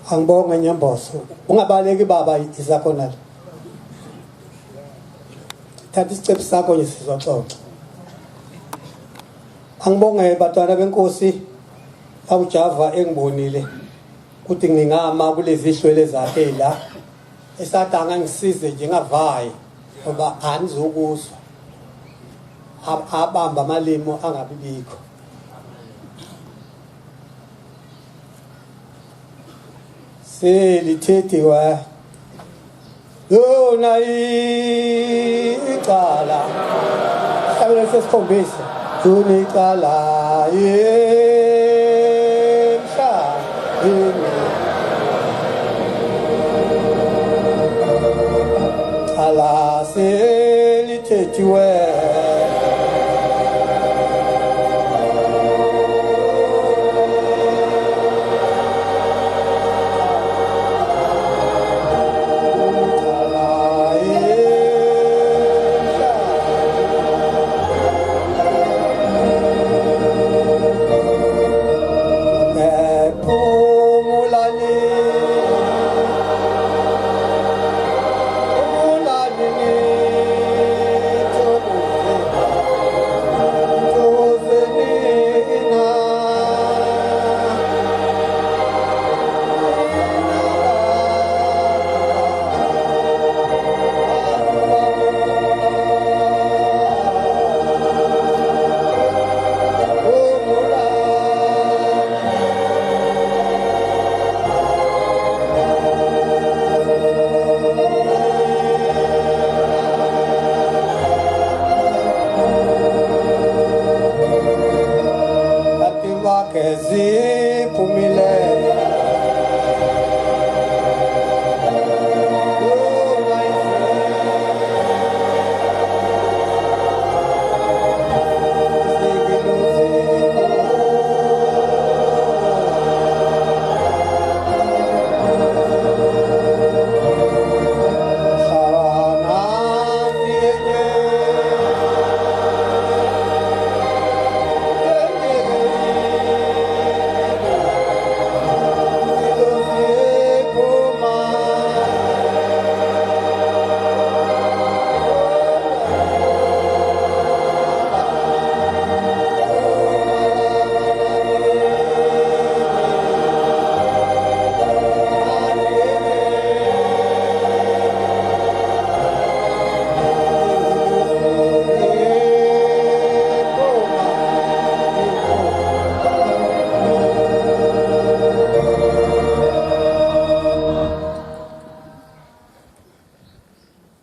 Angibonge Nyamboso. Ungabaleki baba izakho nalo. Thatha isicephu sakho nje sizoxoxa. Angibonge bantwana benkosi awujava engibonile ukuthi ngingama kulezi hlwele zakhe la esathi angangisize nje ngavayi ngoba anizokuzwa abamba amalimi angabibikho. Selithethiwe lona icala hlabela sesikhombisa lona icala emhlabeni cala selithethiwe.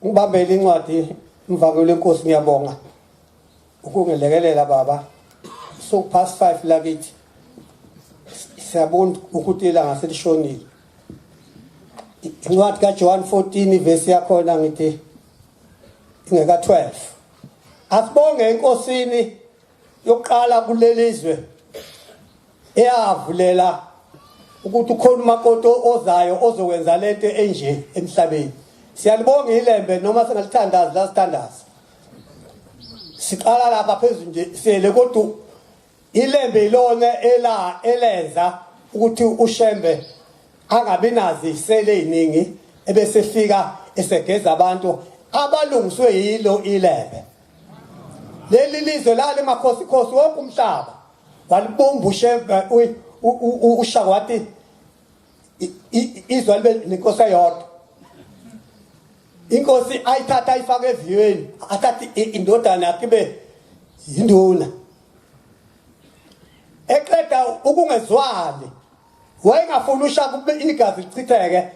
Ngibambele incwadi mvakelo lenkosi, ngiyabonga ukungilekelela baba. So past 5 lakithi siyabona ukuthi ilanga selishonile. Incwadi kaJohn 14 ivesi yakhona ngithi ingeka 12. Asibonge enkosini yokuqala kulelizwe eyavulela ukuthi ukhona umakoti ozayo ozokwenza lento enje emhlabeni. Siyalibonga ilembe noma singalithandazi la sithandaza. Siqala lapha phezulu nje siyele, kodwa ilembe ilona ela elenza ukuthi uShembe angabi nazi isele eziningi ebese fika esegeza abantu abalungiswe yilo ilembe. Leli lizwe lali makhosi khosi wonke umhlaba walibumba uShembe uShaka wathi izwe libe nenkosi eyodwa. Inkosi ayithatha ayifake eviyweni, athathe indodana yakhe ibe yinduna. Eqeda ukungezwani wayengafuni uShaka ukube igazi lichitheke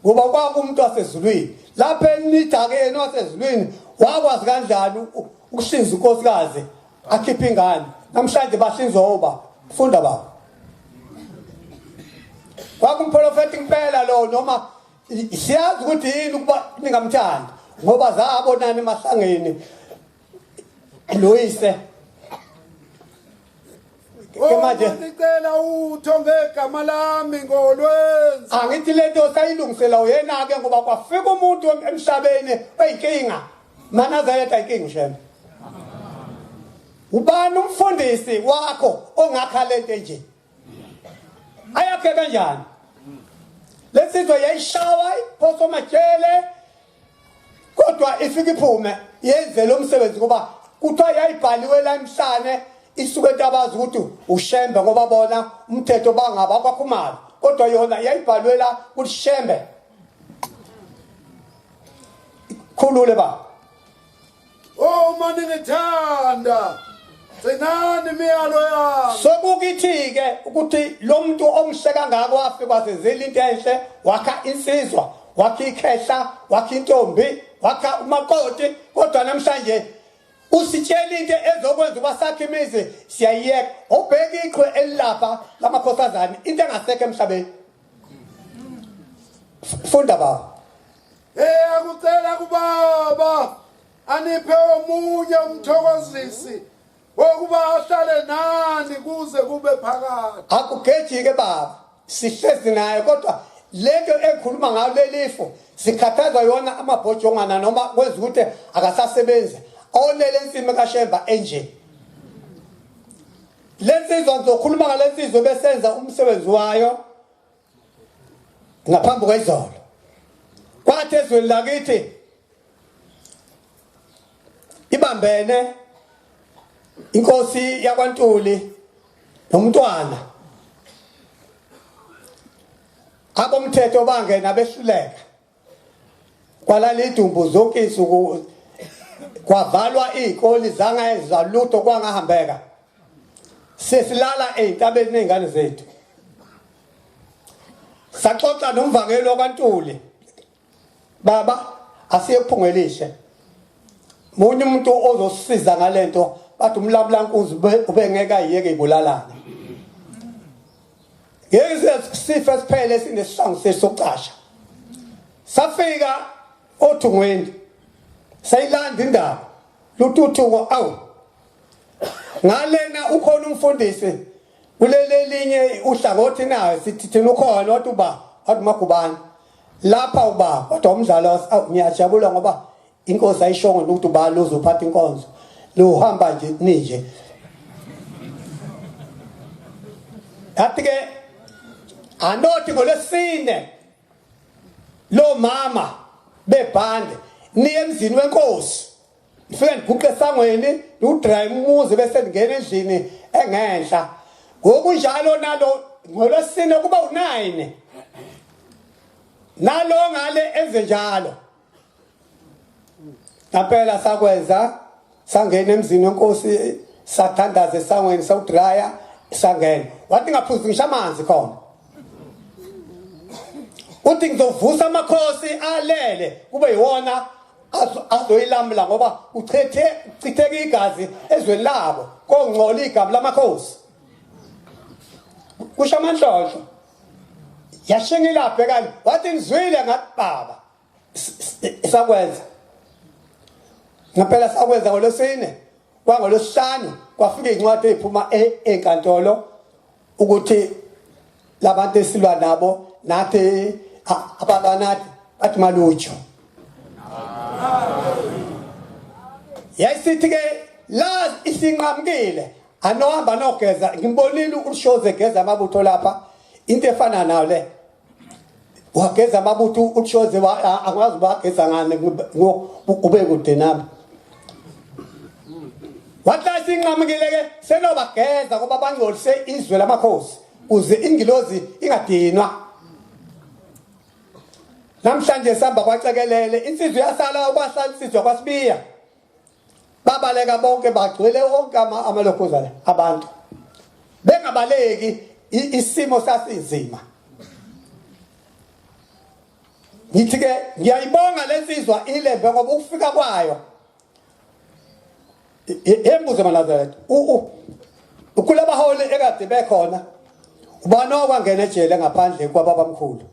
ngoba kwakumuntu wasezulwini. Lapho enida-ke yena wasezulwini wakwazi kanjani ukuhlinza unkosikazi akhiphe ingane? Namhlanje bahlinzwa oba funda baba. Kwakumprofethi impela lo, noma siyazi ukuthi yini ukuba ningamthandi ngoba zabonana emahlangeni loyise. Ke manje ngicela utho ngegama lami ngolwenza. Angithi lento sayilungisela uyena ke ngoba kwafika umuntu emhlabeni oyinkinga. Manazaretha inkinga uShembe. Ubani umfundisi wakho ongakha lento nje? Ayakhe kanjani? Lensizwa yayishawa iphoso amajele kodwa ifike iphume yenze lo msebenzi ngoba kuthiwa yayibhaliwe la emhlane isuke entabazi ukuthi ushembe ngoba bona umthetho bangaba kwakhumalo kodwa yona yayibhalwe la ukuthi shembe khulule ba Uma ningithanda gcinani imiyalo yami. Sokukithi-ke ukuthi lo muntu omhle kangaka wafika wazenzela into enhle wakha insizwa wakha ikhehla wakha intombi wakha umakoti kodwa namhlanje usitshela into ezokwenza uba sakhe imizi siyayiyeka ubheka iqhwe elilapha lamakhosazane into engasekho emhlabeni funda baba Hey akucela kubaba aniphe omunye umthokozisi wokuba ahlale nani kuze kube phakade. Akugejike baba sihlezi naye kodwa lento ekhuluma ngayo lelifu sikhathazwa yona amabhojongana noma kwenza ukuthi akasasebenzi onele ensimi kaShemba enje lensizwa ngizokhuluma ngalensizwa besenza umsebenzi wayo ngaphambi kwezolo kwathi ezweni lakithi ibambene inkosi yakwaNtuli nomntwana abomthetho bangena behluleka kwalala idumbu zonke insuku kwavalwa izikole zangezwa lutho kwangahambeka sesilala ezintabeni nezingane zethu saxoxa nomvangeli wakwaNtuli baba asiye kuphungelihle munye umuntu ozosiza ngalento bathi umlamulankunzi ubengeke ayiyeke ibulalane ngeke sife siphele sinesihlangu sethu sokucasha safika othungweni sayilanda indaba luthuthuko awu ngalena ukhona umfundisi kuleli elinye uhlangothi nayo sithi thina ukhona wathi uba wathi magubane lapha uba kodwa umdlalo ngiyajabula ngoba inkosi ayishongo ukuthi ubani uzophatha inkonzo luhamba nje ninje yathi ke anothi ngolwesine lo mama bebhande niye emzini wenkosi ngifike ngiguqe esangweni ngiwudraye umuzi bese ngingena endlini engenhla ngokunjalo nalo ngolwesine kuba u9 nalo ngale enze njalo Ngempela sakwenza sangena emzini wenkosi sathandaza esangweni sawudraya sangena wathi ngaphuzi ngisho amanzi khona uthi ngizovusa amakhosi alele kube yiwona azoyilamula ngoba uchithe uchitheka igazi ezweni labo kongcola igama lamakhosi kusho amanhlonhlo yashingila bhekani wathi ngizwile ngathi baba sakwenza ngempela sakwenza ngolwesine kwangolwesihlanu kwafika incwadi eziphuma e, enkantolo ukuthi labantu esilwa nabo nathi abalwa nathi bathi malutsho yayisithi ke la isinqamukile anohamba nogeza ngimbonile ushoze egeza amabutho lapha into efana nayo le wageza amabutho utshoze akwazi ubageza ngani ube kude nami wathi la sinqamukile ke senobageza ngoba bangcolise izwe lamakhosi kuze ingilozi ingadinwa namhlanje sihamba kwacekelele insizwa yasala kwasala insizwa kwasibiya babaleka bonke bagcwele wonke amalokhuzana abantu bengabaleki isimo sasinzima ngithi ke ngiyayibonga lensizwa ilembe ngoba ukufika kwayo embuzo manazaretha ukulabaholi ekade bekhona ubani okwangena ejele ngaphandle kwababamkhulu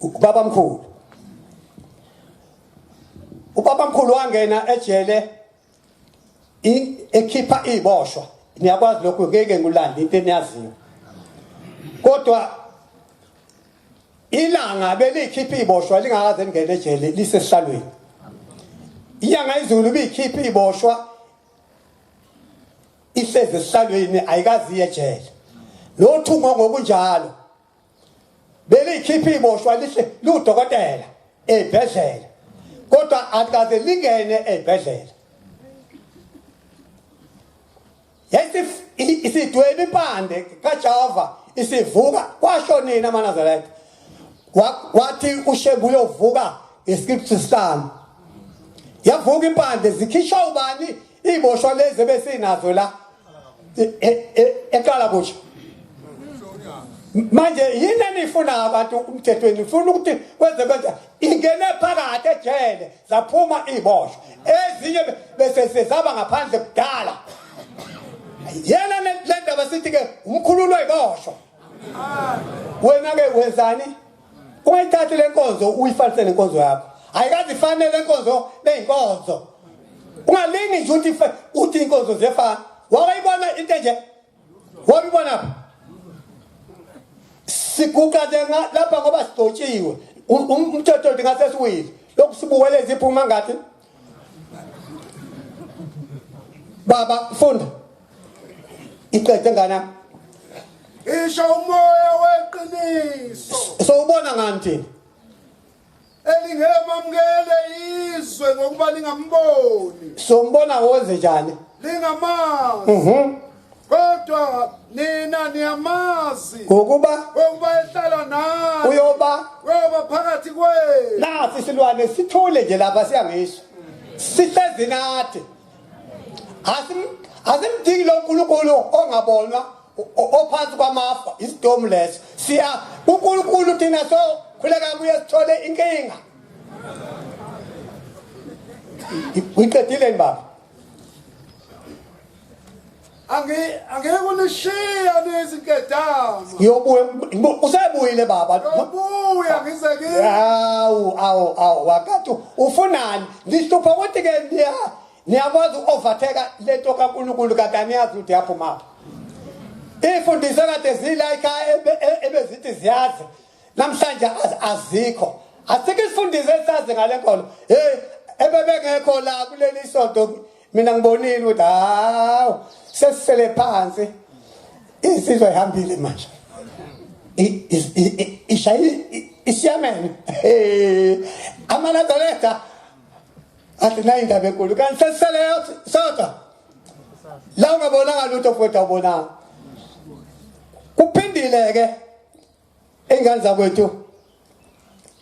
ubabamkhulu Ubabamkhulu wangena ejele ekhipha iziboshwa. Niyakwazi lokho ngeke ngilande into eniyaziyo. Kodwa ilanga belikhipha iziboshwa lingakaze lingene ejele lisesihlalweni. Inyanga izulu ibikhipha iziboshwa ihlezi esihlalweni ayikazi ejele. Lo thungo ngokunjalo. Belikhipha iboshwa lihle liwudokotela ey'bhedlela kodwa alikaze lingene ey'bhedlela. Isidweba impande kaJava isivuka kwasho nina amaNazaretha wathi uShembe uyovuka ngescript sami yavuka impande zikhishwa ubani iboshwa lezi ebesinazo la eqala kusho manje yini enifuna abantu umthethweni ufuna ukuthi kwenze kwenze ingene phakathi ejele zaphuma iziboshwa ezinye bese sezaba ngaphandle kudala yena le ndaba sithi ke umkhululo iboshwa wena ke wenzani ungayithathi le nkonzo uyifanise nenkonzo yakho ayikaze ifane le nkonzo neyinkonzo ungalingi nje ukuthi uthi inkonzo ziyefana wakayibona into enje wabibona phi siguqa nje lapha ngoba sigcotshiwe umthetho uthi ngase siwile lokhu sibukele ziphuma ngathi baba funda iqede ngana isho umoya weqiniso so ubona ngani thina elingemamukele izwe ngokuba lingamboni sombona woze njani lingamazi Kodwa nina niyamazi ngokuba ehlala nani uyoba phakathi kwenu. Nasi isilwane sithule nje lapha siyangisho sihlezi nathi asimdingi lo nkulunkulu ongabonwa ophansi kwamafa isidomu leso siya uNkulunkulu thina so khuleka kuye sithole inkinga uyiqedile baba Angeke unishiya nizinkedama. Ngiyobuya usebuyile baba. Ngiyobuya ngize kini. Awu awu awu wakati ufunani? Ngihlupha ukuthi ke niya niyakwazi uku-overtake lento kaNkulunkulu kanti aniyazi ukuthi yaphuma phi. Ifundiso kade zila ekhaya ebezithi ziyazi namhlanje azikho. Asikho isifundiso esazi ngale nkolo. Hey ebebengekho la kuleli sonto mina ngibonile ukuthi hawu sesisele phansi insizwa ihambile manje ishaye isiyamene amanazaretha athi nayi indaba enkulu kanti sesisele sodwa la ungabonanga lutho futhi awubonanga kuphindile ke ingane zakwethu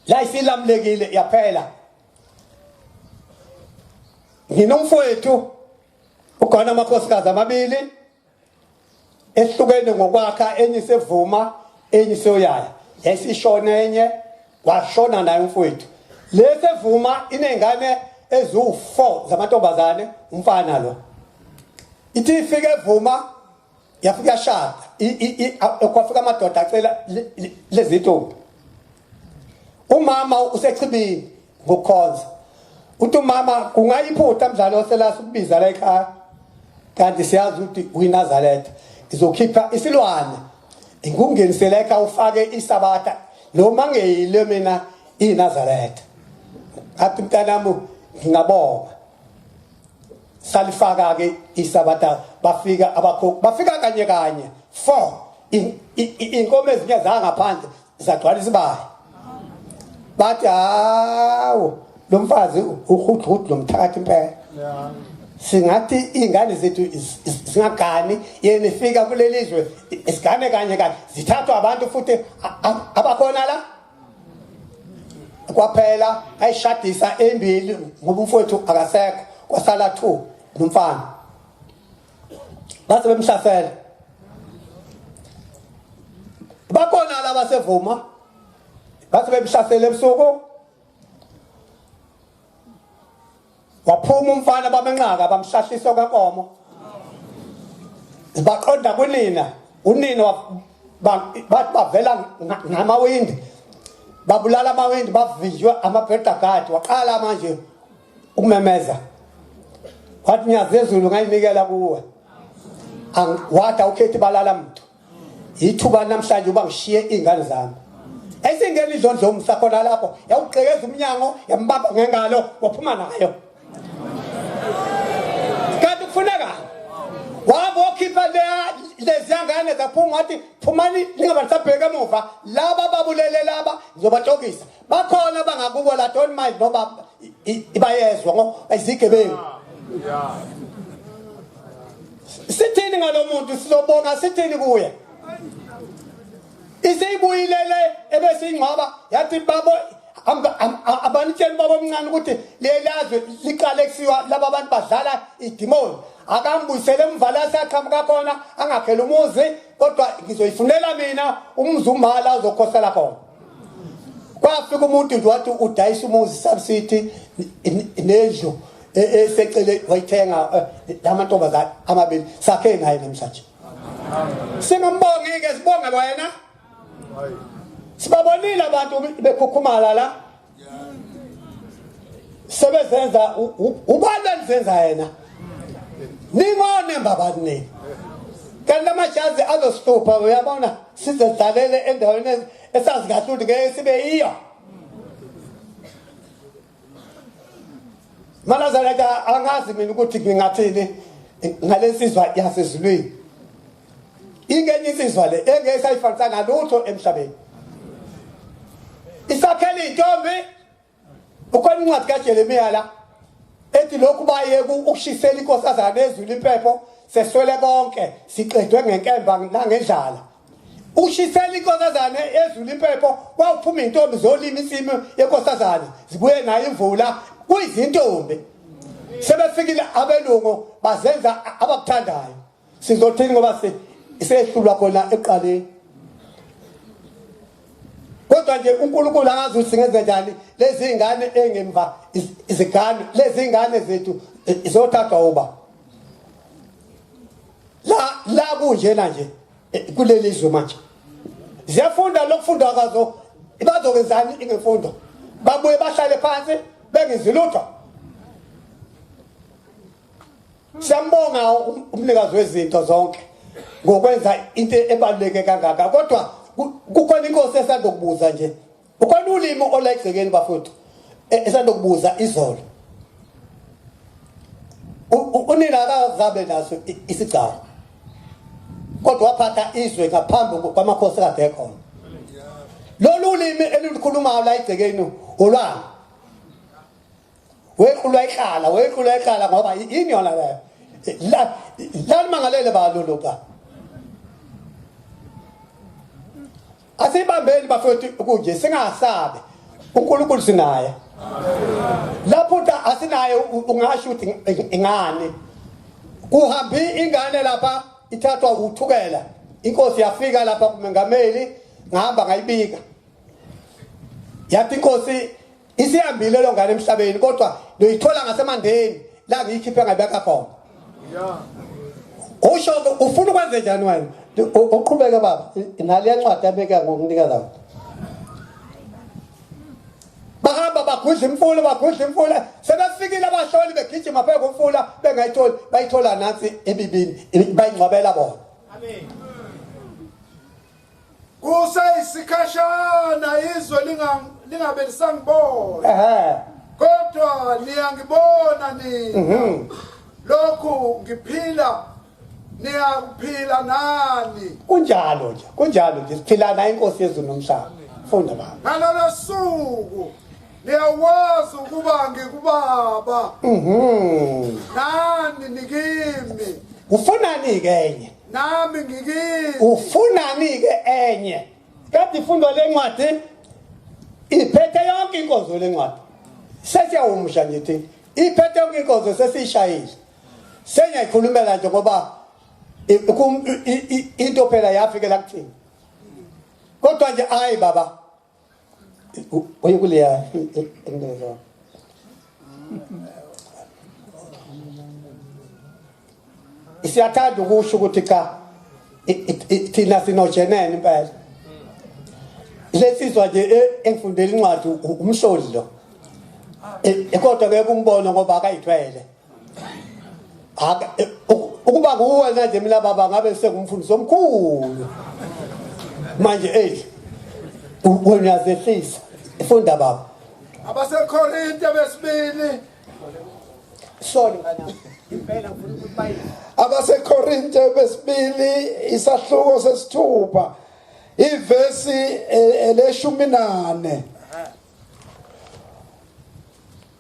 la isilamulekile yaphela nginomfowethu ukhona amakhosikazi amabili ehlukene ngokwakha enye isevuma enye isoyaya yayisishona enye washona naye umfowethu lesevuma inengane eziwu-4 zamantombazane umfana lo ithi ifike evuma yafika yashada kwafika amadoda acela lezintombi umama usechibini ngokukhonza uthi umama kungayiphutha mdlalo oselasa ukubiza la ekhaya kanti siyazi ukuthi uyiNazaretha ngizokhipha isilwane ngikungenisele ekhaya ufake isabatha noma ngeyile mina iNazaretha athi mntanami ngingabonga salifaka ke isabatha bafika abakho bafika kanye kanye 4 inkomo ezinye zangaphandle zagcwala isibaya bathi hawu lo mfazi uhudhudu lomthakathi impela singathi iy'ngane zethu zingagani yena ifika kuleli zwe isigane kanye kanye zithathwa abantu futhi abakhona la kwaphela ayishadisa embili ngoba umfowethu akasekho kwasala 2 nomfana base bemhlasela bakhona laba sevuma base bemhlasela ebusuku waphuma umfana bamenqaka bamhlahlisa kwenkomo baqonda kunina unina bathi bavela ngamawindi babulala amawindi bavinjwa amabhedagadi waqala manje ukumemeza wathi nyazi ezulu ngayinikela kuwe wathi awukhethi balala muntu yithuba namhlanje uba ngishiye iy'ngane zami esingena idlondlo umsa khona lapho yawugqekeza umnyango yambamba ngengalo waphuma nayo kanti kufunekani wahamba wokhipha leziyangane zaphuma, wathi phumani ningabe nisabheka emuva, laba babulele laba ngizobatshokisa. Bakhona bangakubo la, don't mind noba bayezwa ngo izigebengu. Sithini ngalomuntu? Sizobonga sithini kuye? Iseyibuyile le ebesiyingcwaba, yathi babo abanitsheni babo omncane ukuthi lelazwe liqale kusiwa laba bantu badlala idimoni, akambuyisele emva la saqhamuka khona, angakhela umuzi, kodwa ngizoyifunela mina umuzi umhala uzokhosela khona. Kwafika umuntu nje wathi udayisa umuzi subsidy nendlu esecele wayithenga lamantombazane amabili, sakhe naye namhlanje. Singambongi-ke, sibonge wena. Sibabonile abantu bekhukhumala la sebezenza ubani elizenza yena, ningonemba abantu nini, kanti amajazi azosihlupha. Uyabona, size sidlalele endaweni esazi kahle ukuthi ngeke sibe yiyo. Manazareta, angazi mina ukuthi ngingathini ngalensizwa yasezulwini. Ingenye insizwa le engeke sayifanisa nalutho emhlabeni. Isakhela intombi. Ukhona incwadi kaJeremiya la ethi lokhu baye ukushisela inkosazana ezulu impepho, seswele konke, siqedwe ngenkemba nangendlala. Ushisela inkosazane ezulu impepho, kwawuphuma intombi zolima insimi yenkosazane, zibuye nayo imvula, kuyizintombi. Sebefikile abelungu bazenza abakuthandayo. Sizothini ngoba sehlulwa khona ekuqaleni? Kodwa nje uNkulunkulu angazi ukuthi singenze njani. Lezi ngane engemva izigane, lezi ngane zethu izothathwa uba la la kunjena nje kuleli zwe manje ziyafunda, lokufunda kwazo bazokwenzani ingemfundo? Babuye bahlale phansi bengenzi lutho. Siyambonga umnikazi wezinto zonke ngokwenza into ebaluleke kangaka, kodwa kukhona inkosi esandokubuza nje, kukhona ulimi ola egcekeni bafowethu esandokubuza izolo. Unina akazabe naso isigcawu, kodwa waphatha izwe ngaphambi kwamakhosi kade ekhona. Lolu limi elilukhulumayo la egcekeni olwani? Wequlwa iqala, wequlwa iqala, ngoba yini yona leyo? Lalimangalele baluluka. Asibambeni bafowethu kunje, singasabi, uNkulunkulu sinaye. Lapho uthi asinaye, ungasho ukuthi ingane kuhambi ingane lapha ithathwa uthukela. Inkosi yafika lapha kumengameli, ngahamba ngayibika, yathi inkosi isihambile lo ngane emhlabeni, kodwa noyithola ngasemandeni la ngiyikhiphe ngayibeka khona. Usho ufuna ukwenze njani wena? Uqhubeke baba nale ncwadi abeka ngokunikeza. Bahamba bagudla imfula, bagudla imfula, sebefikile abahloli begijima phezu komfula bengayitholi, bayithola nansi ebibini, bayingcwabela bona. Amen. Kuseyisikhashana izwe lingabe lisangibona. Kodwa niyangibona nina. Lokhu ngiphila niyakuphila nani. Kunjalo nje, kunjalo nje, siphila nayo inkosi yezulu nomhlaba. Funda baba. Ngalolo suku niyawazi ukuba ngikubaba. Nani nikimi. Ufunani ke enye? Nami ngikini. Ufunani ke enye? Kade ifundwa lencwadi, iphethe yonke inkonzo lencwadi. Sesiyawumusha ngithi iphethe yonke inkonzo, sesiyishayile. Sengiyayikhulumela nje ngoba into phela yafikela kuthini. Kodwa nje ayi baba, uye kuleya enginikeza. Siyathanda ukusho ukuthi cha, thina sinojenene impela. Lesizwa nje engifundela incwadi umhloli lo, kodwa ngeke umbone ngoba akayithwele. Ukuba nguwena nje mina baba ngabe sengumfundisi omkhulu manje. Ey, wena uyazehlisa. Funda baba. AbaseKorinte besibili. Sorry ngane. Impela ngifuna ukuthi bayizwe. AbaseKorinte besibili isahluko sesithupha ivesi 14.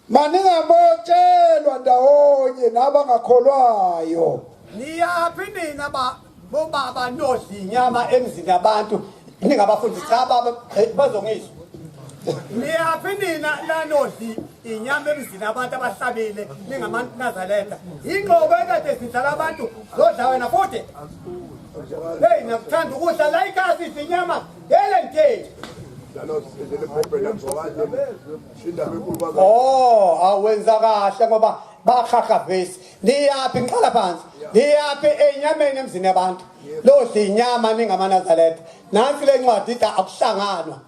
Maningabotshelwa ndawonye nabangakholwayo. Niyaphi nina ba bobaba nodla inyama emzini yabantu ningabafundisi? Cha baba, bazongizwa. Niyaphi nina lanodli inyama emzini abantu abahlabile ningamaNazaretha? Ingqobo ekade sidlala abantu zodla wena futhi. Hey, nakuthanda ukudla la ikasi idla inyama ngele ngitheni. Oh, awenza kahle ngoba bakhakha vesi. Niyaphi ngiqala phansi. Niyaphi enyameni emzini yabantu. Lodla inyama ningamaNazaretha. Nansi le ncwadi ithi akuhlanganwa.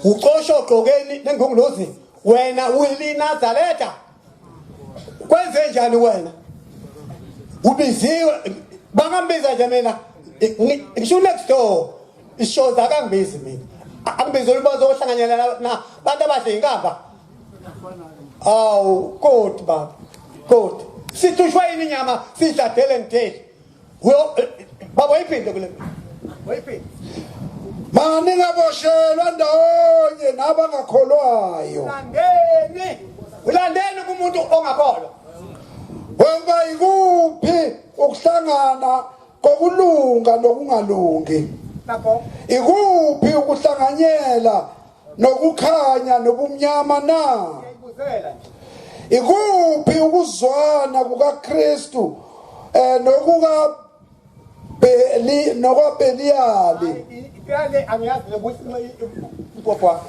Ucosho ogqokeni nengungulozi wena uliNazaretha. Kwenze njani wena? Ubiziwe bangambiza nje mina ngisho next door ishoza akangibizi mina. Angibizela ubazo ohlanganyela na bantu abadla inkamba. Awu kodwa baba. Kodwa sithushwa yini inyama sidladele ngitheli. Baba uyiphinde kule. Uyiphinde. Maningaboshelwa ndawonye nabangakholwayo. Ulandeni. Ulandeni kumuntu ongakholwa. Ngoba ikuphi ukuhlangana kokulunga nokungalungi? Lapho. Ikuphi ukuhlanganyela nokukhanya nobumnyama na? Ngiyibuzela nje. Ikuphi ukuzwana kukaKristu nokuka Beli nokaBeliyali? Impela angiyazi nokuthi upopo.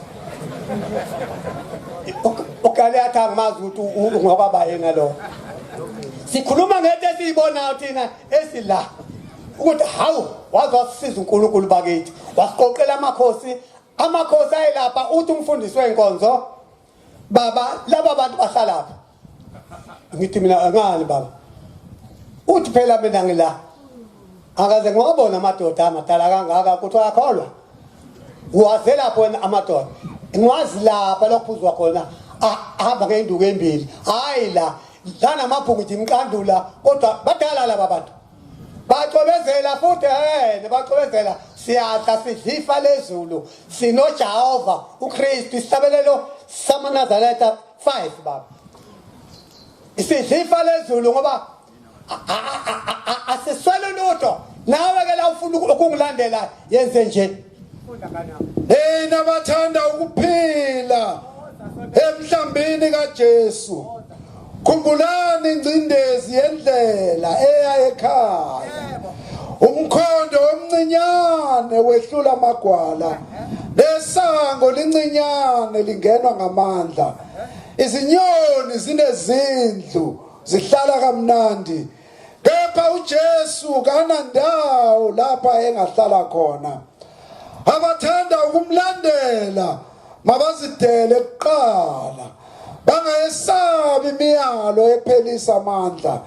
Ukale athi angimazi ukuthi ungobaba yena lo. Sikhuluma ngento esiyibonayo thina esila. Ukuthi hawu waze wasisiza uNkulunkulu bakithi. Wasiqoqela amakhosi, amakhosi ayelapha uthi umfundisi wenkonzo baba laba bantu bahlalapha. Ngithi mina ngani baba? Uthi phela mina ngila. Akaze ngiwabona amadoda amadala kangaka ukuthi ayakholwa. Waze lapho wena amadoda. Ngiwazi lapha lokuphuzwa khona ahamba ngeenduku embili. Hayi la lana amabhuku nje imqandula kodwa badala laba bantu. Bacobezela futhi bacobezela siyadla sidlifa lezulu sinoJehova uKristu isihlabelelo samaNazaretha 5 baba. Isidlifa lezulu ngoba asiswele lutho. Nawe ke la ufuna ukungilandela yenze nje. Nina bathanda ukuphila emhlambini kaJesu, khumbulani ingcindezi yendlela eya ekhaya. Umkhondo omncinyane wehlula amagwala, lesango lincinyane lingenwa ngamandla. Izinyoni zinezindlu zihlala kamnandi, kepha uJesu kanandawo lapha engahlala khona. Abathanda ukumlandela mabazidele kuqala, bangayesabi imiyalo ephelisa amandla.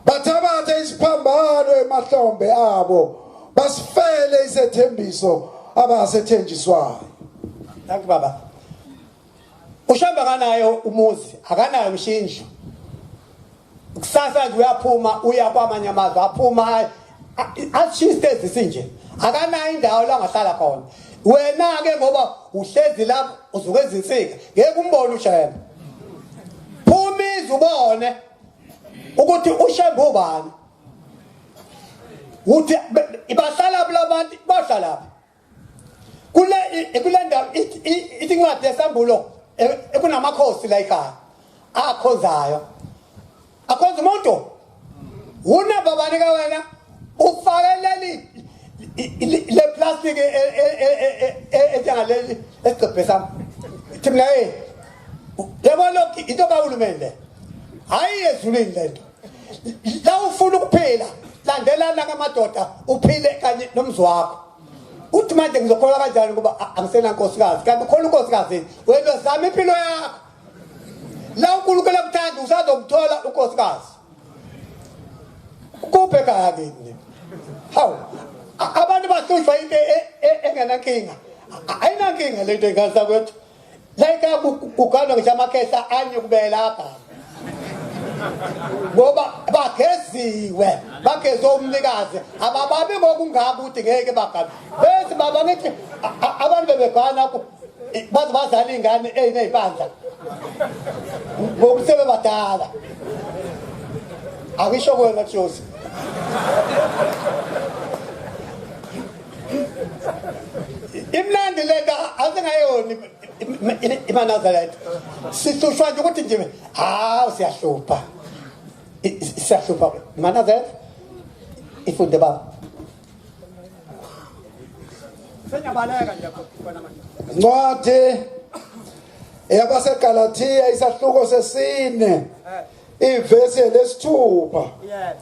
Bathabathe isiphambano emahlombe abo, basifele isethembiso abasethenjiswayo. Thank you baba. Ushamba kanayo umuzi, akanayo mshinjo. Kusasa nje uyaphuma uya kwamanye amazwe, aphuma asishiste ezisinje. Akanayo indawo la angahlala khona. Wena ke ngoba uhlezi lapho uzuke izinsika, ngeke umbone uShembe. Phuma izwe ubone ukuthi uShembe ubani. Uthi bahlala kulabantu bahlala kule ndawo ithi incwadi yesambulo ekunamakhosi la ekhaya akhonzayo. Akhonza umuntu unamba bani ka wena ufake leli le plastic enjengaleli esigqebhe sami. Ithi mina hey yabo lokhu into kahulumeni le, hayi ezulwini lento. La ufuna ukuphila landelana kamadoda uphile kanye nomzi wakho. Uthi manje ngizokholwa kanjani ngoba angisenankosikazi? Kanti ukhona unkosikazi wena, zama impilo yakho. La uNkulunkulu akuthanda usazomthola unkosikazi. Kuphe ekhaya kini. Hawu abantu bahlushwa into engenankinga. Ayinankinga lento ingane zakwethu. La ekhaya kuganwa ngisho amakhehla anyukubela agama. Ngoba bageziwe, bageze umnikazi, abababi ngokungaka ukuthi ngeke bagane. Bese baba ngithi abantu bebegana lapho baze bazala ingane ezinezibandla. Ngokuthi sebebadala. Akisho kuwena Josi. Imnandi lento asingayoni iManazaretha. Sihlushwa nje ukuthi nje hawu siyahlupha. Siyahlupha Manazaretha. Ifunde baba. Sengiyabaleka nje khona manje. Incwadi yabaseGalathiya isahluko sesine ivesi lesithupha. Yes.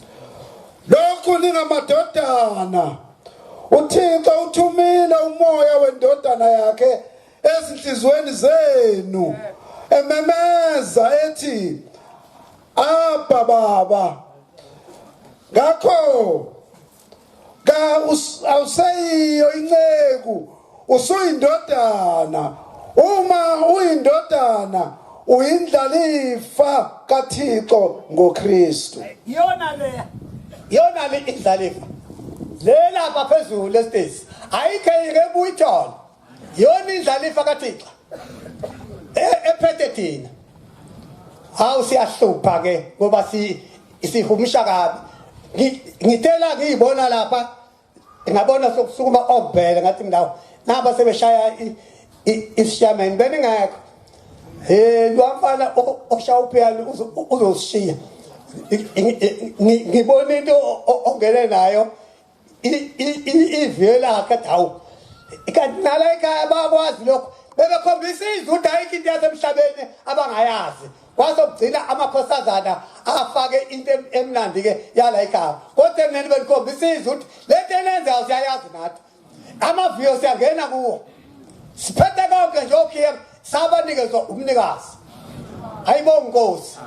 Lokhu ningamadodana. uThixo uthumile umoya wendodana yakhe ezinhlizweni zenu ememeza ethi Abba baba. Ngakho ka awuseyiyo inceku usuyindodana uma uyindodana uyindlalifa kaThixo ngoKristu. Iyona le iyona le indlalifa le lapha phezulu esitezi ayikho ngeke uyithole yona indlalifa kaThixo ephethe thina. Hawu siyahlupha ke ngoba si isihumusha kabi. Ngitela ngiyibona lapha ngabona sokusukuma obhele ngathi mina naba sebeshaya isishameni beningekho. Hey lwamfana oshaya uphiyano uzosishiya. Ngibona into ongene nayo iviyo lakhe hawu kanti nala ekhaya bakwazi lokho bebekhombisa izwe ukuthi ayikho into yasemhlabeni abangayazi kwase kugcina amakhosazana afake into emnandi-ke yala ekhaya kodwa emneni belikhombisa izwe ukuthi le nto enenzayo siyayazi nathi amaviyo siyangena kuwo siphethe konke nje okhiye sabanikezwa umnikazi. Hayibo nkosi,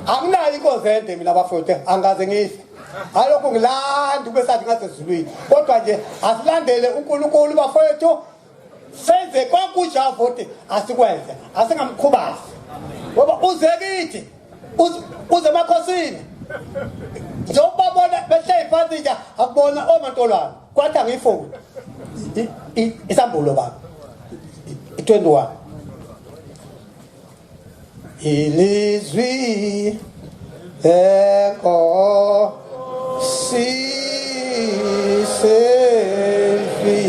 anginayo inkosi ende mina bafowethu, angaze ngife alokhu ngilanda ube sathi ngasezulwini, kodwa nje asilandele uNkulunkulu bafowethu, senze konke uJehova uthi asikwenze, asingamkhubazi ngoba uze kithi, uze emakhosini njengoba bona behleli phansi nje akubona omantolwane kwathi angiyifuni isambulo baba 21 ilizwi lenkosi selifika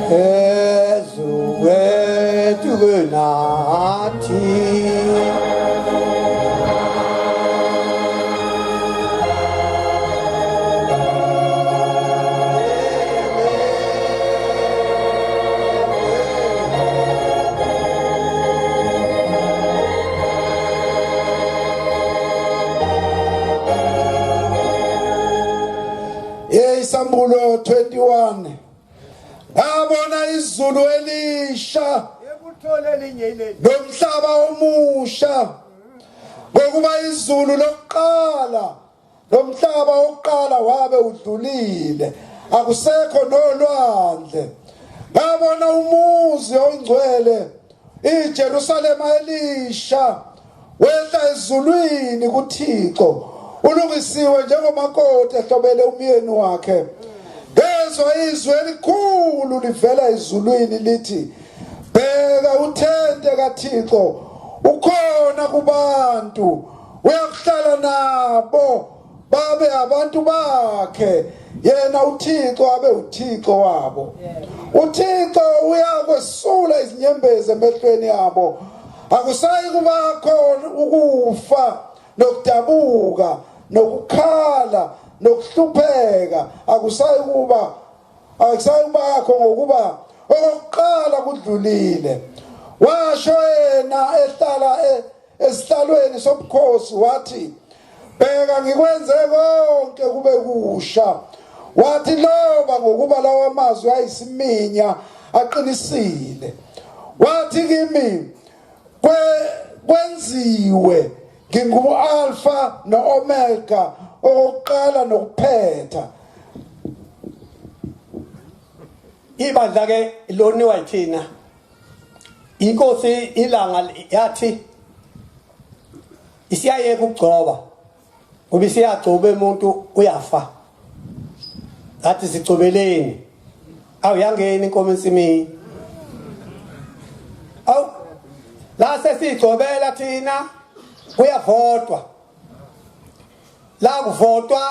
phezu kwethu nathi. Isambulo 21 ngabona izulu elisha nomhlaba omusha, ngokuba izulu lokuqala nomhlaba wokuqala wabe udlulile, akusekho nolwandle. Ngabona umuzi ongcwele iJerusalema elisha wehla ezulwini kuThixo, ulungisiwe njengomakoti ehlobele umyeni wakhe. Ngezwa izwi elikhulu livela ezulwini lithi, bheka uthente kaThixo ukhona kubantu, uyakuhlala nabo babe abantu bakhe, yena uThixo abe uThixo wabo. uThixo uyakwesula izinyembezi emehlweni abo, akusayi kubakho ukufa nokudabuka nokukhala nokuhlupheka, akusayi kuba akusayi kubakho, ngokuba okokuqala kudlulile. Washo yena ehlala esihlalweni sobukhosi wathi, bheka ngikwenze konke kube kusha. Wathi, loba, ngokuba lawa mazwi ayisiminya aqinisile. Wathi kimi, kwenziwe, ngingu-Alfa no-Omega, okokuqala nokuphetha. Ibandla ke loniwa yithina. Inkosi ilanga yathi isiyayeka ukugcoba ngoba isiyagcoba umuntu uyafa. Ngathi sigcobeleni. Awu yangena inkomo ensimini. Awu la sesigcobela thina kuyavotwa. La kuvotwa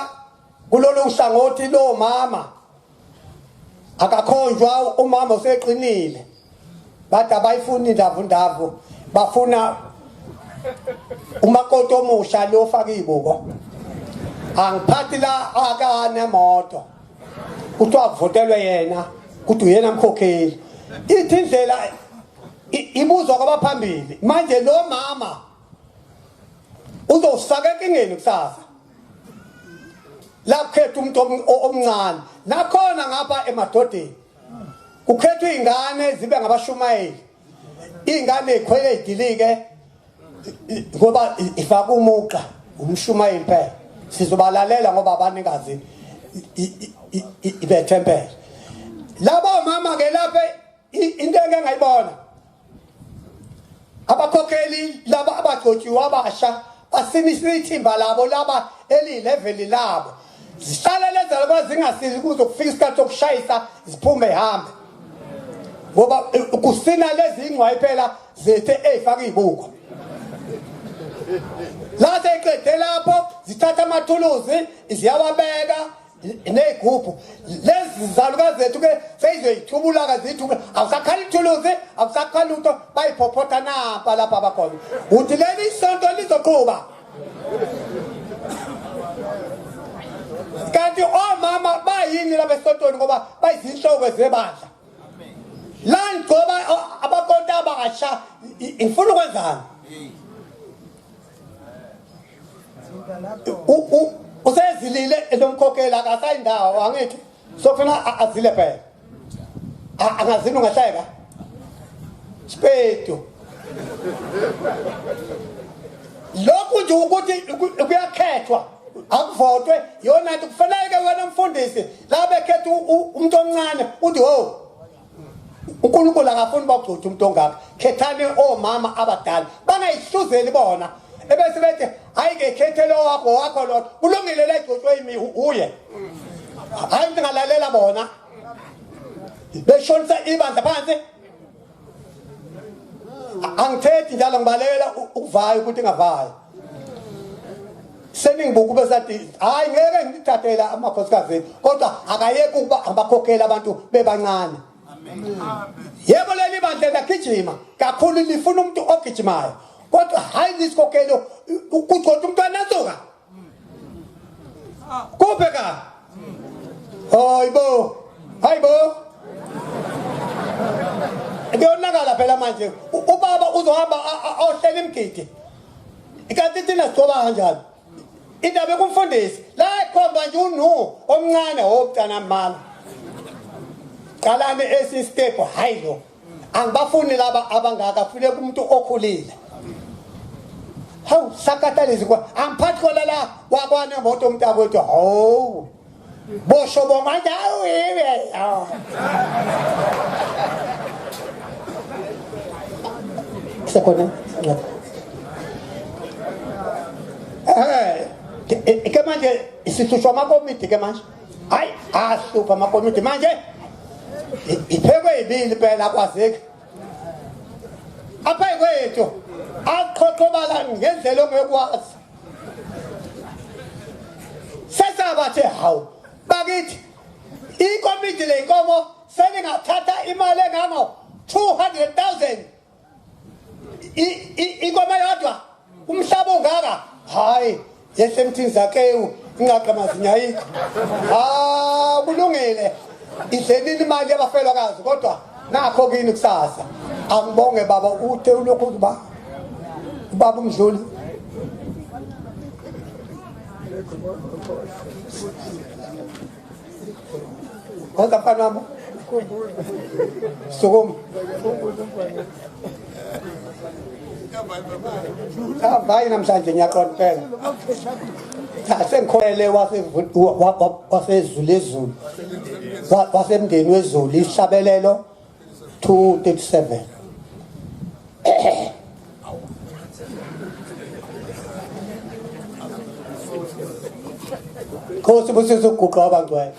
kulolu hlangothi lo mama akakhonjwa umama useqinile bathi abayifuni indavu ndavu bafuna umakoti omusha lo faka izibuko angiphathi la akanemoto kuthiwa kuvotelwe yena kuthi uyena mkhokheli ithi indlela ibuzwa kwabaphambili manje lo mama uzosifaka enkingeni kusasa la kukhetha umuntu omncane nakhona ngapha emadodeni kukhethwa izingane zibe ngabashumayeli izingane ikhwele idilike ngoba ifaka umuqa umshumayeli phela sizobalalela ngoba abanikazi ibethempela labo mama ke lapha into engeke ngayibona abakhokheli laba abagcotshiwe abasha basinisa ithimba labo laba eliyileveli labo zihlale lezalukwazi zingasili kuze kufika isikhathi sokushayisa ziphume ihambe ngoba eh, kusina lezi ingcwayi phela zethe eyifaka izibuko la seyiqede lapho zithatha amathuluzi ziyawabeka ney'gubhu lezi zalukazi zethu ke seyizoyithubula-ke ziyithubula awusakhala ithuluzi awusakhala lutho bayiphophotha nampa lapha abakhona uthi leli sonto lizoqhuba kanti omama bayini laba esontweni ngoba bayizinhloko zebandla la ngigcoba abakonta abasha ngifuna ukwenzani Usezilile lomkhokheli akasayindawo angithi sofuna azile phela angazini ungahleka sipetu lokhu nje ukuthi kuyakhethwa akuvotwe yona nto kufanele ke wena mfundisi la bekhetha umuntu omncane uthi ho uNkulunkulu akafuni bagcothe umuntu ongaka khethani omama abadala bangayihluzeli bona ebese bethi hayi ke khethe lo wakho wakho lo kulungile la igcotshwe yimi uye hayi ngingalalela bona beshonisa ibandla phansi angithethi njalo ngibalekela ukuvaya ukuthi ngavaya seningibuka ube sathi hayi ngeke ngithathela amakhosikazi kodwa akayeke ukuba abakhokhela abantu bebancane yebo leli bandla liyagijima kakhulu lifuna umuntu ogijimayo kodwa hayi lisikhokhelo kugcotha umntwana nasuka kuphe ka hayibo hayibo kuyonakala phela manje ubaba uzohamba ayohlela imigidi kanti thina sigcoba kanjani indaba ekumfundisi la ekhomba nje unu omncane womntana mama qalani esi step hayi lo angibafuni laba abangaka kufuneka umuntu okhulile hawu sakata lezi kwa angiphathi khona la wakwane moto umntakwethu hawu bosho bonga nje hawu yibe sekhona eh ke manje sihlushwa amakomiti ke manje hayi ahlupha amakomiti manje iphekwe ibili phela akwazeki apha kwethu aqhoqhobala ngendlela ongekwazi sesabathe hawu bakithi ikomiti lenkomo selingathatha imali engango 200,000 inkomo yodwa umhlaba ongaka hayi yehle emthini zakewu inqaqa mazinya ayikho ha kulungile idlenini imali yabafelwakazi kodwa nakho kini kusasa angibonge baba uthe ulokhu uba ubaba umdluli Kodwa mfana wami sukuma. Hayi namhlanje ngiyaqonda phela. Cha sengikholele wasezulu ezulu. Wasemndeni wezulu ihlabelelo 237. Nkosi busisa ukuguqa wabangcwele.